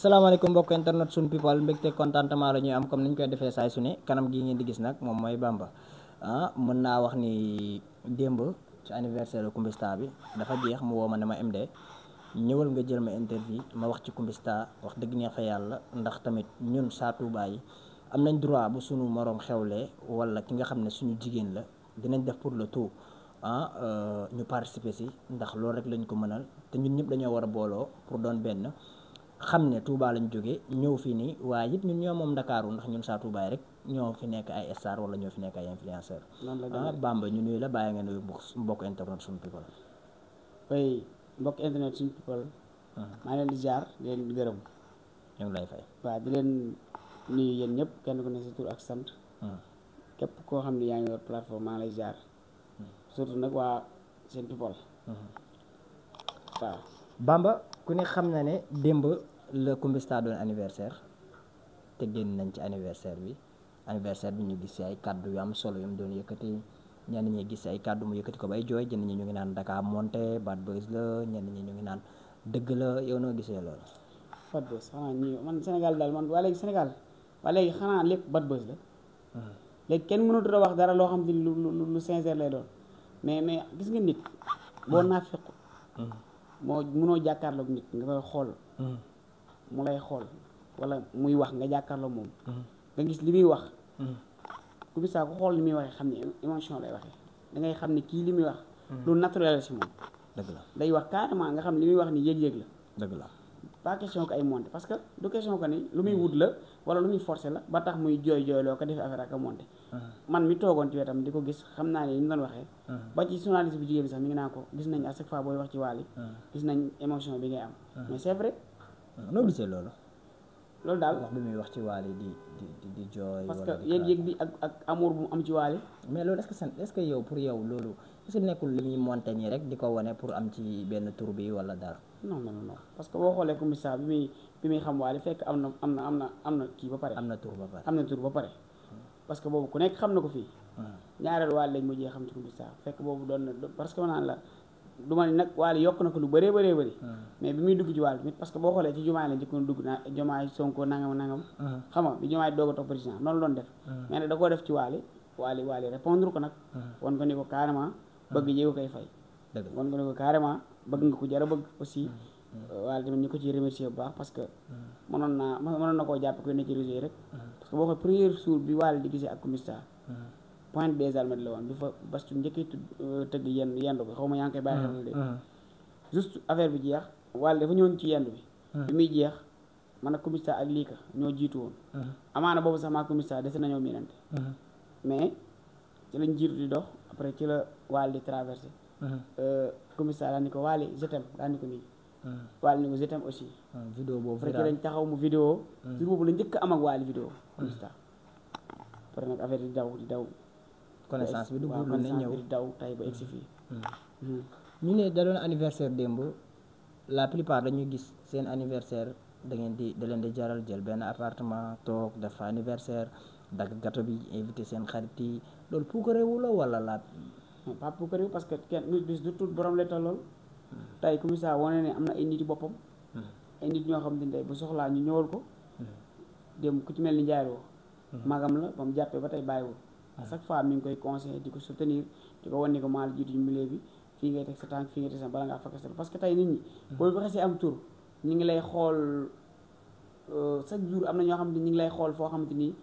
asalaamaaleykum mbokk internet Sun People mbégte contentement la ñuy am comme ni ñu koy defee saay su ne kanam gi ngeen di gis nag moom mooy Bamba mën naa wax ni démb ci anniversaire Coumbista bi dafa jeex mu woo ma ne ma MD ñëwal nga jël ma interview ma wax ci Coumbista wax dëgg neex fa yàlla ndax tamit ñun saa Touba yi am nañ droit bu sunu moroom xewlee wala ki nga xam ne suñu jigéen la dinañ def pour le tout ñu participer si ndax loolu rek lañ ko mënal te ñun ñëpp dañoo war a booloo pour doon benn xam ne Touba lañ jógee ñëw fii nii waaye it ñun ñoo moom Ndakaaru ndax ñun saa Touba rek ñoo fi nekk ay star wala ñoo fi nekk ay influenceur Bamba ñu nuyu la bàyyi nga nuyu mbokk internet Sun People. oui mbokk internet Sun People. maa leen di jaar di leen gërëm. ñu ngi lay fay. waaw di leen nuyu yéen ñëpp kenn ku ne si tur ak sant. képp koo xam ne yaa ngi yor plateforme maa ngi lay jaar. surtout nag waa Sun People. waaw. Bamba ku ne xam na ne démb la Coumbista doon anniversaire te génn nañ ci anniversaire bi ñu gis ay kàddu yu am solo yu mu doon yëkkati ñenn ñi gis ay kàddu mu yëkkati ko bay jooy ñenn ñi ñu ngi naan Dakar monté bad buzz la ñenn ñi ñu ngi naan dëgg la yow noo gisee loolu. bad buzz xanaa ñii man Sénégal daal man waa léegi Sénégal waa léegi xanaa lépp bad buzz la. léegi kenn mënut a wax dara loo xam te ni lu sincère lay doon mais gis nga nit boo naafeq moo mënoo jàkkaarloog nit nga koy xool mu lay xool wala muy wax nga jàkkaarloog moom nga gis li muy wax Coumbista ku xool li muy waxee xam ne émotion lay waxee da ngay xam ne kii li muy wax lu naturel si moom dëgg la day wax carrément nga xam ne li muy wax ni yëg-yëg la dëgg la pas question que ay monté parce que du question que ni lu muy wut la wala lu muy forcé la ba tax muy jooy loo ko defee affaire ak a monté man mi toogoon ci wetam di ko gis xam naa ne ni mu doon waxee ba ci journaliste bu jigéen bi sax mi ngi naa ko gis nañ à chaque fois booy wax ci Wally gis nañ émotion bi ngay am mais c'est vrai noo gisee loolu daal wax bi muy wax ci Wally di jooy parce que yëg-yëg bi ak amour bu mu am ci Wally mais loolu est-ce que yow pour yow loolu est-ce que nekkul li muy monté nii rek di ko wane pour am ci benn tur bi wala dara non parce que boo xoolee Coumbista bi muy xam Wally fekk am na kii ba pare am na tur ba pare parce que boobu ku nekk xam na ko fii ñaareel Wally lañ mujjee xam ci Coumbista fekk boobu doon na parce que ma naan la du ma ni nag Wally yokk na ko lu bëree mais bi muy dugg ci Wally tamit parce que boo xoolee ci Diomaye la njëkkoon dugg na Diomaye Sonko nangam xam nga bi Diomaye doog a toog président noonu la doon def mais nag da koo def ci Wally répondre ko nag wan ko ni ko carrément bëgg jéego koy fay wan ko ni ko carrément bëgg nga ko jara bëgg aussi Wally tamit ñu ko ciy remercier bu baax parce que mënoon na koo jàpp ko ne ci réseau yi rek parce que boo xoolee premier jour bi Wally di gisee ak Coumbista Pointe des Almadies la woon bi fa bastu njëkkee tëgg yendu bi xaw ma yaa ngi koy bàyyi xel de juste affaire bi jeex Wally dafa ñëwoon ci yendu bi muy jeex man ak Coumbista ak Lika ñoo jiitu woon amaana boobu sax maa Coumbista dese nañoo miinante mais ci lañ jiitu di dox après ci la Wally di traversé Coumbista daal ni ko Wally je t'aime daal ni ko nii Wally ni ko je t'aime aussi vidéo boobu après ci lañ taxaw mu vidéo jour boobu la njëkk am ak Wally vidéo Coumbista après nag affaire di daw connaissance bi dugg lu ne ñëw di daw tay ba egsi fii ñu ne da doon anniversaire démb la plupart dañuy gis seen anniversaire da leen di jaral jël benn appartement toog def fa anniversaire dagg gâteau bi invité seen xarit yi loolu puukarewu la wala laat pas puukarewu parce que kenn bis du tout borom la tollool tey Coumbista wane ne am na ay nit yi boppam ay nit ñoo xam ne tey bu soxlaa ñu ñëwal ko démb ku ci mel ni Ndiaye woo magam la ba mu jàppee ba tey bàyyiwul à chaque fois mi ngi koy conseillé di ko soutenir di ko wan ni ko maal jiitu ñu milieu bi fii ngay teg sa tànk fii ngay teg sa bala ngaa fakkastal parce que tey nit ñi boo xasee am tur ñu ngi lay xool chaque jour am na ñoo xam ne ñu ngi lay xool foo xamante ni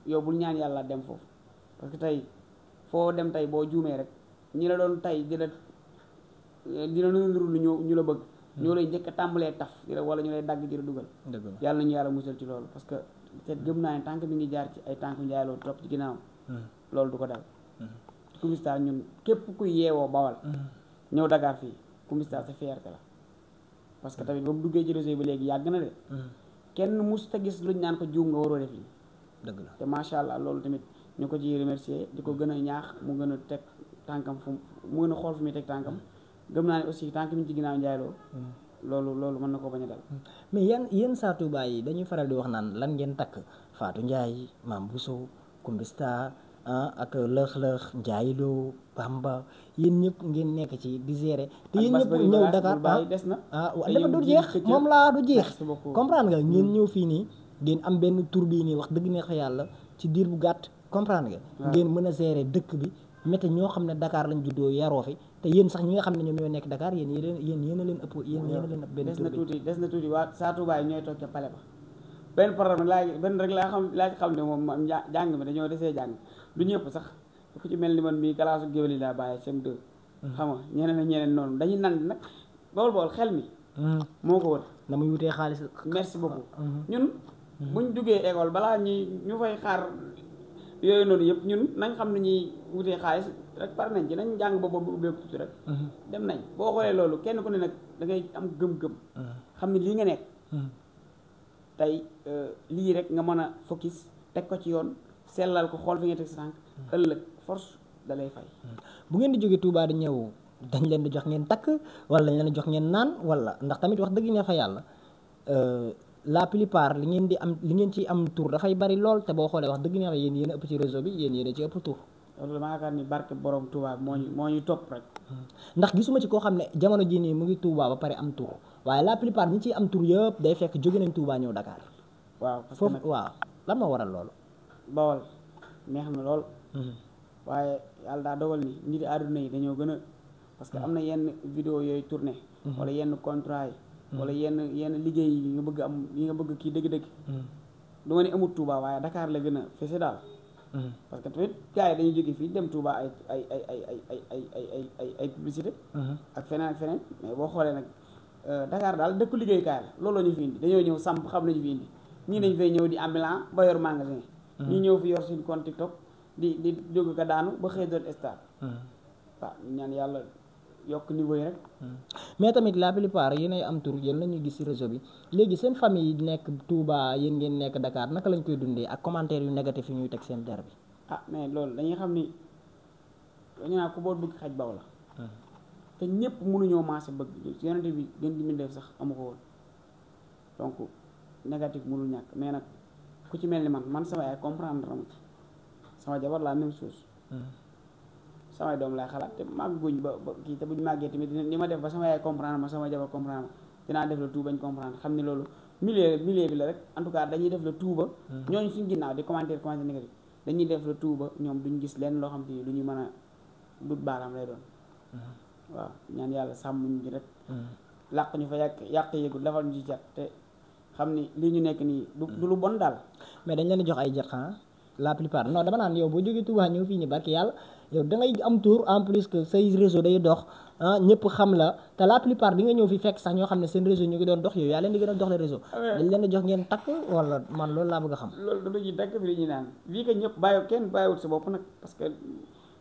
yow bul ñaan yàlla dem foofu parce que tey foo dem tey boo juumee rek ñi la doon tey dina nuru lu ñu la bëgg ñoo lay njëkk a tàmbalee taf wala ñu lay dagg di la dugal yàlla nañu yàlla musal ci loolu parce que peut-être gëm naa ne tànk mi ngi jaar ci ay tànk Ndiaye Lo topp ci ginnaaw loolu du ko dal Coumbista ñun képp kuy yeewoo Bawal ñëw Dakar fii Coumbista sa fierté la parce que tamit ba mu duggee ci réseau yi ba léegi yàgg na de kenn mus ta gis luñ naan ko juum nga waroo def lii dëgg la te macha allah loolu tamit ñu ko ci remercier di ko gën a ñaax mu gën a teg tànkam mu gën a xool fu muy teg tànkam gëm naa ne aussi tànk mi ci ginnaaw Ndiaye Lo loolu mën na ko bañ a dal mais yéen saa Touba yi dañuy faral di wax naan lan ngeen takk Fatou Ndiaye Mame Bousso Coumbista ak lëx-lëx Ndiaye Bamba yéen ñëpp ngeen nekk ci di gérer te yéen ñëpp ñëw Dakar des na dafa du jeex moom laa du jeex comprendre nga ngeen ñëw fii nii ngeen am benn tur bii nii wax dëgg neex yàlla ci diir bu gàtt comprendre nga ngeen mën a gérer dëkk bi métti ñoo xam ne Dakar lañ juddoo yaroo fi te yéen sax ñi nga xam ne ñoom ñoo nekk Dakar yéen yéen a leen ëpp yéen a leen ëpp benn tur bi des na tuuti waa saa Touba yi ñooy toog ca pale ba benn problème benn rek laa xam ne moom jàng mi dañoo desee jàng du ñëpp sax ku ci mel ni man mii kalaasu géwél yi laa bàyyi CM2 xam nga ñeneen ak ñeneen noonu dañuy nang nag bool xel mi moo ko wër na muy wutee xaalis merci beaucoup ñun buñ duggee école balaa ñu fay xaar yooyu noonu yëpp ñun nañ xam ne ñuy wutee xaalis rek pare nañ ci nañ jàng ba boobu ubbeeku tuuti rek dem nañ boo xoolee loolu kenn ku ne nag da ngay am gëm-gëm xam ne lii nga nekk tey lii rek nga mën a focus teg ko ci yoon sellal ko xool fi nga teg sa tànk ëllëg force da lay fay bu ngeen di jógee Touba di ñëw dañ leen di jox ngeen takk wala dañ leen di jox ngeen naan wala ndax tamit wax dëgg ne fa yàlla la plupart li ngeen ci am tour dafay bari lool te boo xoolee wax dëgg ne fa yéen a ëpp ci réseau bi yéen a ci ëpp tour loolu dama yaakaar ni barke borom Touba moo ñu topp rek ndax gisuma ci koo xam ne jamono jii nii mu ngi Touba ba pare am tour waaye la plupart ñi ciy am tour yëpp day fekk jóge nañ Touba ñëw Dakar waaw foofu waaw lan moo waral loolu Bawol neex na lool waaye yàlla daa dogal ni nit yi àdduna yi dañoo gën a parce que am na yenn vidéo yooyu tourné wala yenn contrat yi wala yenn liggéey yi nga bëgg am yi nga bëgg kii dëgg-dëgg du ma ne amul Touba waaye Dakar la gën a fese daal parce que tamit gars yi dañuy jóge fii dem Touba ay publicité ak feneen mais boo xoolee nag Dakar daal dëkku liggéeykaay la looloo ñu fi indi dañoo ñëw samp xam nañu fi indi ñii dañ fay ñëw di ambulant ba yor magasin ñii ñëw fi yor suñu compte TikTok di jóg ka daanu ba xëy doon star waaw ñaan yàlla yokk niveau yi rek mais tamit la plupart yéenay am tur yéen la ñuy gis ci réseau bi léegi seen famille yi nekk Touba yéen ngeen nekk Dakar naka lañ koy dundee ak commentaire yu négatif yi ñuy teg seen der bi mais loolu dañuy xam ni dañu naa ku boot bëgg xaj baw la te ñëpp mënuñoo maase bëgg yonente bi gën di min def sax amu ko woon donc négatif mënul ñàkk mais nag ku ci mel ni man sama yaay comprendre ma ci sama jabar la même chose samay doom lay xalaat te màgguñ ba kii te buñ màggee tamit ni ma def ba sama yaay comprendre ma sama jabar comprendre ma dinaa def le tout bañ comprendre xam ni loolu milieu bi la rek en tout cas dañuy def le tout ba ñooñu suñ ginnaaw di commentaire négatif dañuy def le tout ba ñoom duñ gis leen loo xam te ni lu ñu mën a dut baaraam lay doon waaw ñaan yàlla sàmmuñ ji rek làq ñu fa yàq yëgul defal ñu ci cat te xam ni lii ñu nekk nii du lu bon daal mais dañ leen di jox ay jet la plupart non dama naan yow boo jógee Touba ñëw fii nii barki yàlla yow da ngay am tour en plus que say réseau day dox ñëpp xam la te la plupart di nga ñëw fi fekk sax ñoo xam ne seen réseau ñu ngi doon dox yow yaa leen di gën a dox le réseau dañ leen di jox ngeen takk wala man loolu laa bëgg a xam loolu da duñu takk fi li ñuy naan fii que ñëpp kenn bàyyiwut sa bopp nag parce que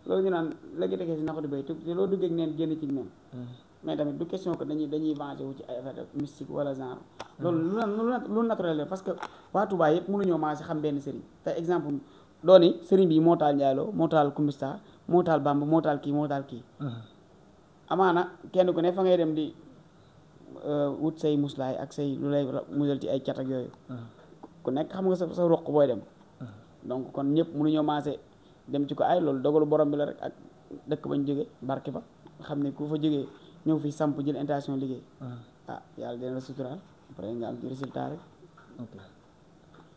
loolu ñu naan léegi tekee si naxatu bay te loo duggee ak neen génn ci neen mais tamit du question que dañuy venger wu ci ay affaire mystique wala genre loolu lu naturel la parce que waa Touba yëpp mënuñoo maa si xam benn sëriñ te exemple dooni sëriñ bi moo taal Ndiaye Lo moo taal Kumbista moo taal Bamba moo taal kii amaana kenn ku ne fa ngay dem di wut say muslaay ak say lu lay musal ci ay cat ak yooyu ku nekk xam nga sa roq booy dem donc kon ñëpp mënuñoo maase dem ci ko ay loolu dogalu borom bi la rek ak dëkk bañ jóge barke ba xam ne ku fa jógee ñëw fi samp jël intention liggéey yàlla dina la suturaal après nga am ci résultat rek ok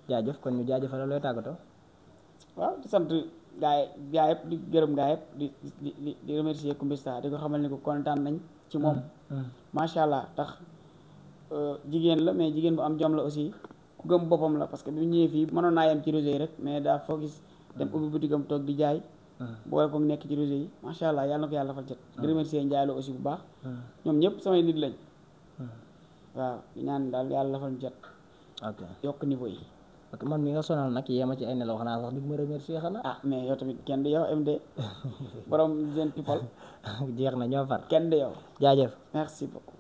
jaajëf kon ñu jaajëfal looy tàggatoo waaw di sant gaa yëpp di gërëm gaa yëpp di remercier Kumbista di ko xamal ni ko kontaan nañ ci moom macha allah tax jigéen la mais jigéen bu am jom la aussi ku gëm boppam la parce que bi ñëwee fii mënoon naa yem ci réseau yi rek mais daa focus dem ubbi boutique am toog di jaay boole ko nekk ci réseau yi macha allah yàlla na ko yàlla fal jot di remercier Ndiaye Lo aussi bu baax ñoom ñëpp samay nit lañ waaw di ñaan daal yàlla la fal jot ok yokk niveau yi ok man mi nga sonal nag yéema ci ay nelaw xanaa sax di ma remercier xanaa mais yow tamit kenn du yow MD borom Gen People jeex na ñoo far kenn du yow jaajëf merci beaucoup